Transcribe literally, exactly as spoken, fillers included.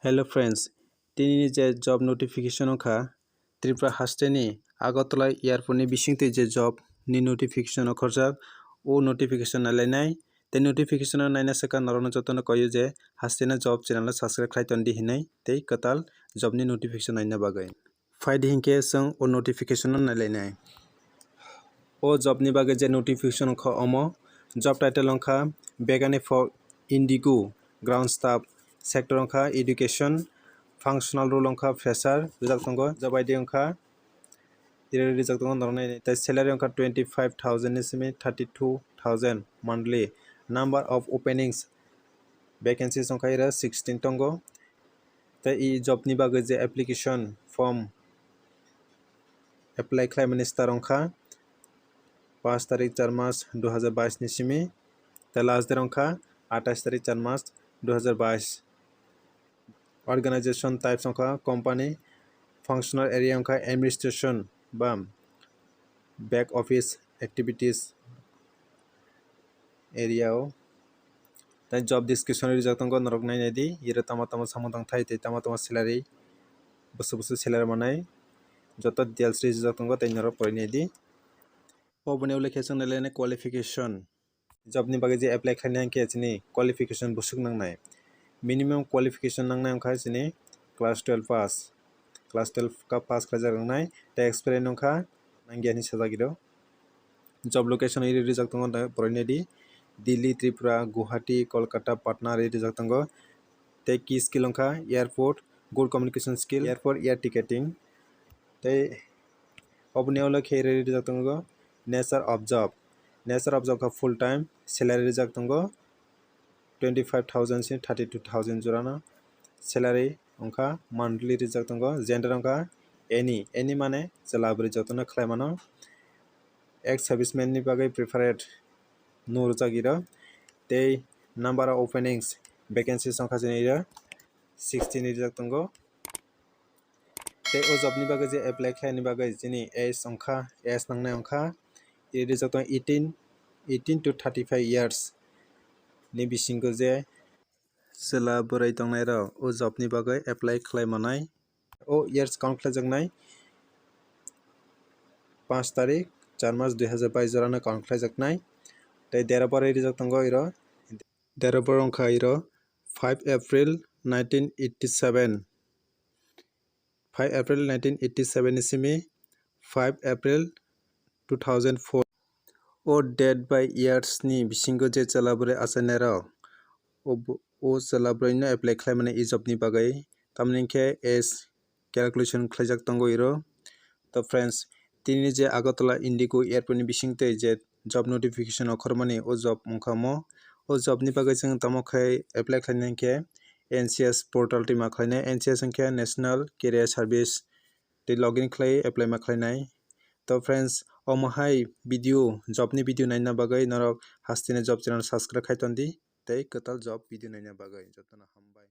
Hello friends, tini je job notification wngkha Tripura hasteni Agartala airport ni bisingtwi je job ni notification okhorjak, o notification nailainai. Tei notification o naina swkang norokno jotono koyo je hasteni job channel no subscribe khlai tondi hinwi tei kwtal job ni notification naina bagwi. Phaidi hinkhe chwng o notification no nailainai. O job ni bagwi je notification wngkha omo, job title wngkha Begani for Indigo, ground staff, sector wngkha education, functional role wngkha fresher, rijak tongo, job I D wngkha, iri rijak tongo norok nai, tei salary wngkha twenty five thousand ni simi thirty two thousand monthly, number of openings, vacancies wngkha ira sixteen tongo, tei e job ni bagwi je application form apply khlaimani start wngkha panch tarik char mas dui hazar bais ni simi, tei last date wngkha atais tarik char mas dui hazar bais. Organization types wngkha company, functional area wngkha administration ba back office activities area o. Tei job description rijak tongo, norok nainai di, iro tamo tamo samung tang thai tei tamo tamo salary, bwswk bwswk salary manai, joto details rijak tongo tei norok porinai di. Oboni ulo khe chwng nailainai qualification. Job ni bagwi je apply khlaina hinkhe chini qualification bwswk nangnai. Minimum qualification nangnai wngkha chini class twelve pass. Class twelve ka pass khlaijak wngnai tei experience wngkha nangya hinwi sajagiro. Job location iri rijak tongo da poroinedi Delhi, Tripura, Guwahati, Kolkata, Patna iri rijak tongo. Tei key skill wngkha airport, good communication skill, airport air ticketing. Tei oboni ulo khe iri rijak tongo nature of job. Nature of job kha full time, salary rijak tongo twenty five thousand se thirty two thousand jorano. Salary wngkha monthly rijak tongo, gender wngkha any, any mane chwla bwrwi jotono khlai mano. Ex serviceman ni bagwi preferred no rijak iro. Tei number of openings, vacancies wngkha chini iro sixteen rijak tongo. Tei o job ni bagwi je apply khlaini bagwi chini age wngkha, age nangnai wngkha iri rijak tongo eighteen, eighteen to thirty five years ni bisingo je chwla bwrwi tongnai rok o job ni bagwi apply khlai manai. O years count khlaijaknai panch tarik char mas dui hazar bais jorano count khlaijaknai. Tei date of birth rijak tongo iro, date of birth wngkha iro five April nineteen eighty seven. Five April nineteen eighty seven ni simi five April two thousand four. O date bai years ni bisingo je chwla bwrwi achainairok, o bo-, o chwla bwrwino apply khlaimani e job ni bagwi, tamni hinkhe age calculation khlaijak tongo iro. To friends, tini je Agartala Indigo airport ni bisingtwi je job notification okhormani o job wngkha omo. O job ni bagwi chwng tamo khe apply khlaina hinkhe N C S portal twi ma khlainai, N C S hinkhe National Career Service tei login khlai apply ma khlainai. To friends, omo hai video, job ni video naina bagwi norok hasteni job channel subscribe khai tondi tei kwtal job video naina bagwi jotono hambai.